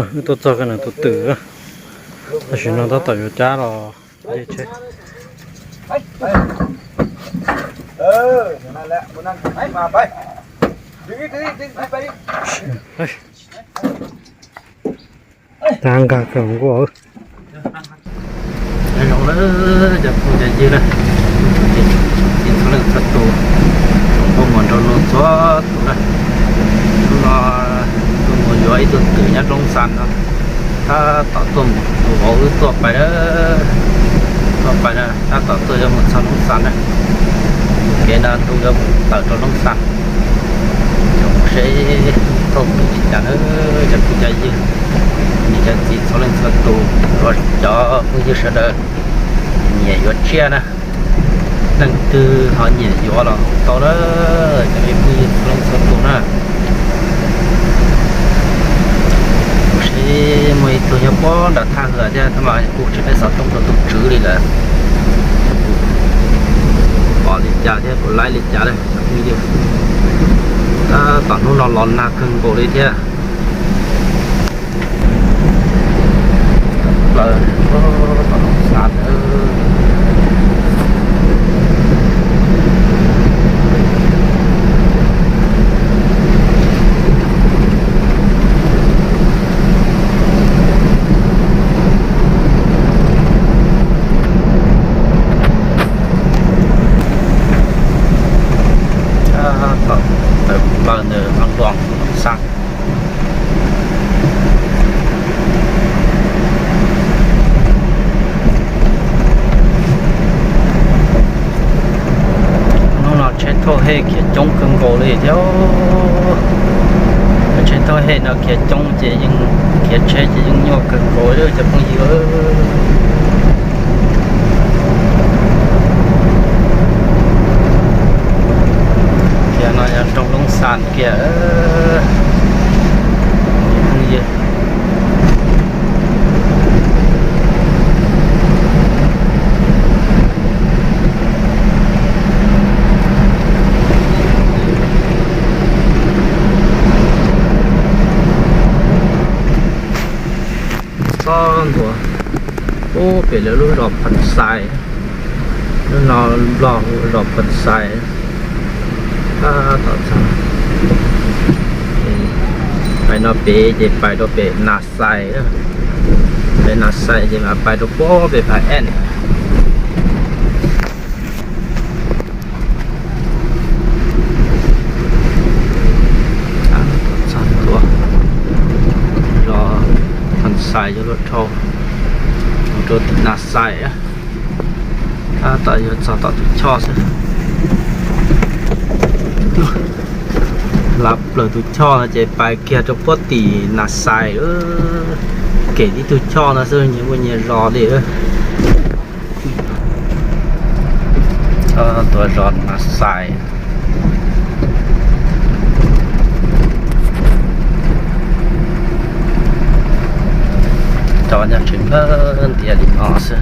Wb tuaj txog koj nws tus twm, tam sim no tab tom yuav cab los nce tsheb. Tag nkag kawg nkaus. Nyob zoo lawm cov phooj cov ywg na, txhua leej txhua tus, tuaj mus nrog luag txhua tus na. Hnub no tuaj mus yuav ib tug twm nyob Loob Xas no, tab tom tuaj mus tus vauv wb tuaj pais, tuaj pais na, tab tom tuaj yuav mus txog Loob Xas na. Kev no ntu yuav mus tawm rau Loob Xas, seb txoj mus li cas na, cov phooj cov ywg, cov txiv txhua leej txhua tus, cov phooj ywg sawv daws nyiam yuav tsiaj na, leej twg ho nyiam yuav los tau na, cov phooj ywg txhua leej txhua tus na. Kuv seb muaj ib tug nyob puag nram thaj hwm thiab, tab mas kuv tsis pheej xov tooj rau tus tswv li lawm, pom li cas thiab kuv laib li cas lawm. Tab tom hnub no los nag kawg nkaus li thiab. Plaws, tom no xav. Tom tawm plaws ntawm Vaj Loos Xas. Hnub no tsheb thauj hej khiav coob kawg nkaus li thiab. Tsheb thauj hej no khiav coob ces yeej khiav tsheb ces yeej nyuaj kawg nkaus li cov phooj ywg. Kiag no yog nroog Loob Xas kiag. Txog ntua pub pem lawv lub zos Phas Xais, lub no Nplog hu zos Phas Xais. Tab tom txog, pais no pem ces pais rau pem Nas Xais, pem Nas Xais ces mas pais rau puag pem Phas Ees. Txog ntua zos Phas Xais yuav luag dhau mus rau tim Nas Xais. Tab tom yuav txog tom tus choj xwb. Lav plaws tus choj no ces pais kiag rau puag tim Nas Xais. Kem tib tug choj no xwb nyias muaj nyias zos li. Txog ntua zos Nas Xais. Cov nyob tsev nplawg ntiav li no xwb.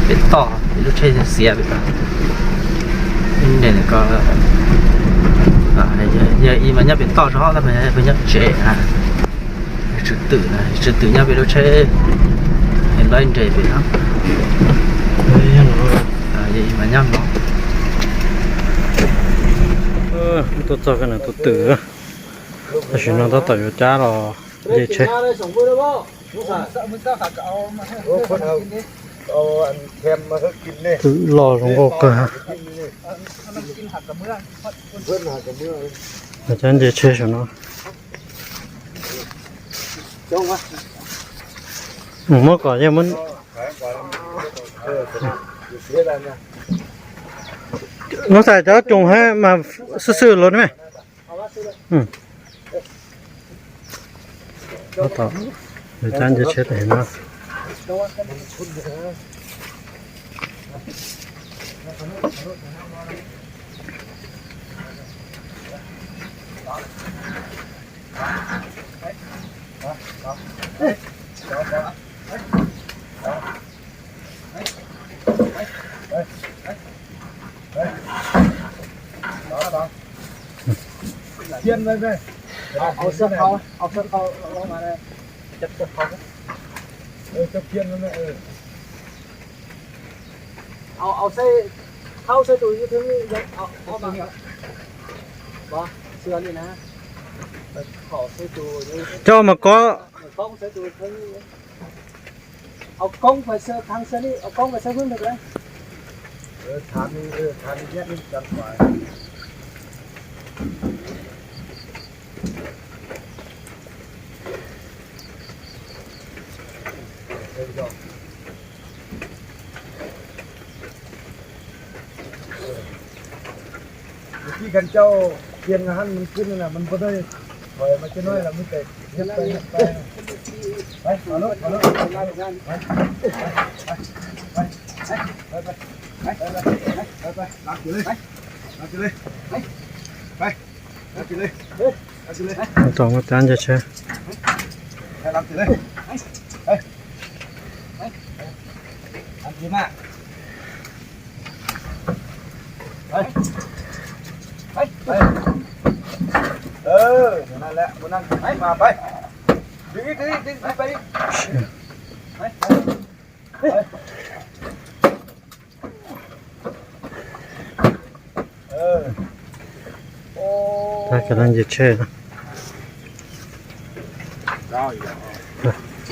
Pem toj, pem lub tsheb xiav pem toj. Yog ib mas nyob pem toj zog tab mas peb nyob tsev na. Tswv twm, tswv twm nyob pem lub tsheb, nrog nres pem no. Yog ib mas nyob no. Tuaj txog koj nws tus twm, tam sim no tab tom yuav cab los nce tsheb. Twm loj zoo nkauj kawg. Cab nce tsheb saum no. Muab kom yeej muab. Nuj Xais, cov tsoos hab mas xwb xwb los ne. Tab tom yuav cab nce tsheb tam sim no. Phiên đây này. Ông, ông sơ khấu, ông sơ khấu, ông mà đây. Chụp sơ khấu. Ừ, chụp phiên nó này, ừ. Ông, ông sẽ tháo sẽ tụi như thế này, ông, ông mà. Có, xưa đi nè. Họ sẽ tụi như thế. Cho mà có. Có sẽ tụi thế này. Ông công phải sơ thắng sơ đi, ông công phải sơ hướng được đấy. Ờ, thắng đi, ờ, thắng đi, nhét đi, chắn phải. Khi cần châu tiền hăn mìnhขึ้น là mình có đây. Rồi mà chưa nói là mình phải nhấc tay, nhấc tay. Đấy, vào lúc, vào lúc. Đấy, đấy, đấy. Đấy, đấy. Làm gì đây? Làm gì đây? Đây. Làm gì đây? Làm gì đây? Tau muab tab ncaws tsheb. Đây, làm gì đây? Đây. Đây. Làm gì mà? Đây. Đây. Đây. Ừ, thế này lẹ, muốn ăn cái gì mà đây. Đi, đi, đi, đi, đi. Đây. Đây. Tab kav laj nce tsheb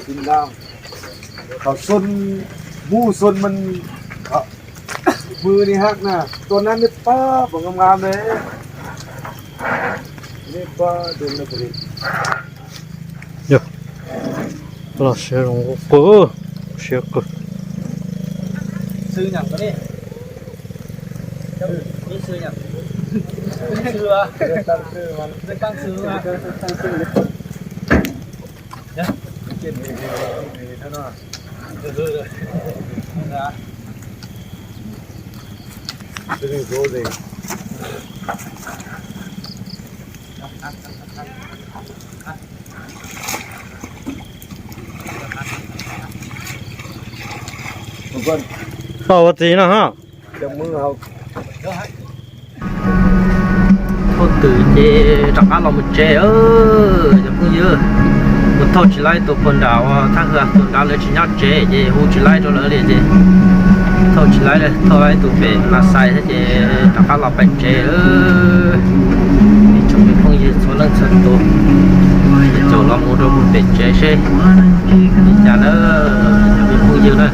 na. Thaum xuân, mùa xuân mình, ờ, mưa này hắc nè, tuần ăn nước pha, bông ngam ngam đấy. Nước pha, đường nước pha. Yog, los siab zoo kawg, siab kawg. Sư nhầm có đi. Kỹ sư nhỉ? Kỹ sư à? Tăng sư mà. Tăng sư mà. Nhá. Cái chuyện này thì nó, nó. Ừ, ừ, ừ. Dạ. Cái này số gì? Tau ua txiv no ha. Thauj twm ces rov qab los mus tsev, cov phooj ywg. Mus thauj tsis laib tus puag nram uas thaj hwj tus nrad lawv tsis nyob tsev ces hu tsis laib rau lawv li ces thauj tsis laib, thauj laib tus pem Nas Xais thiab ces rov qab los pem tsev. Ib tsoom me phooj ywg txhua leej txhua tus, caum los mus rau pem tsev seb li cas na, cov me phooj ywg na.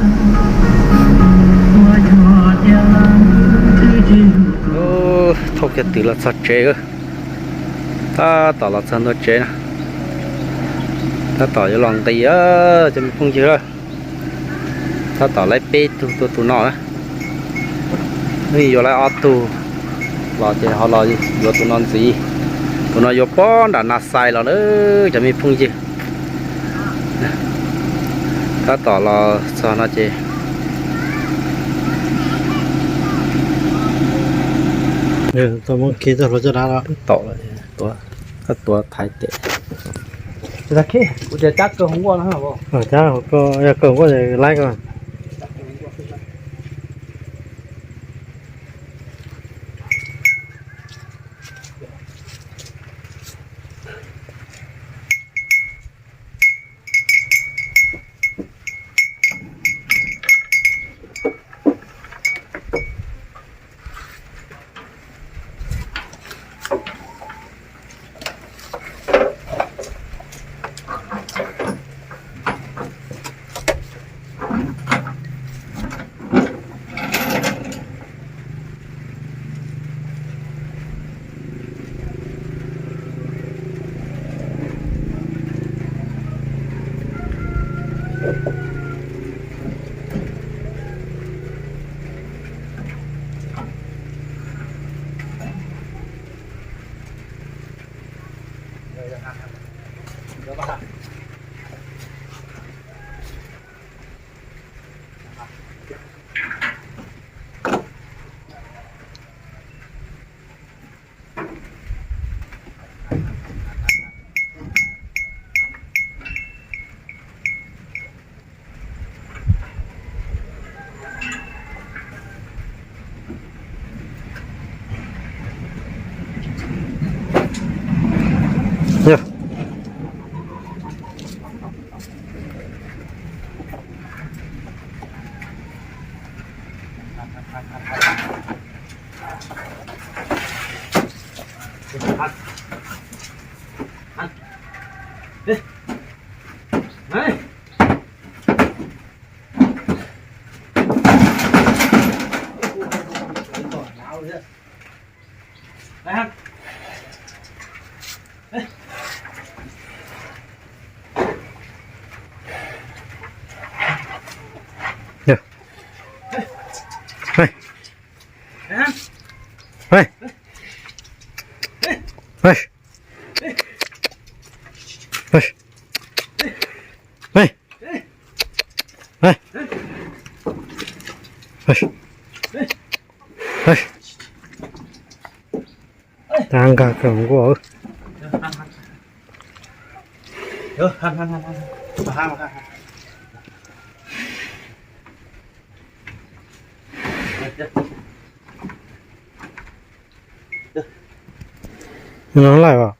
Thauj kiag twm los txog tsev, tab tom los txog ntua tsev na. Tab tom yuav los nqis, cov me phooj ywg. Tab tom laib peb tug tuaj tus no na. Hnub yuav laib ob tug los ces ho los yuav tus no ntxiv. Tus no yuav puag nram Nas Xais los na, cov me phooj ywg. Tab tom los txog no ces tau muab khi txog hluav caj dab los tom lawm, tuav thaiv tes. Yog kawg nkaus laib ko. Yog. Yog. Hei. Hei. Hei. Hei. Hei. Hei. Hei. Tag nkag kawg nkaus. No lawm as.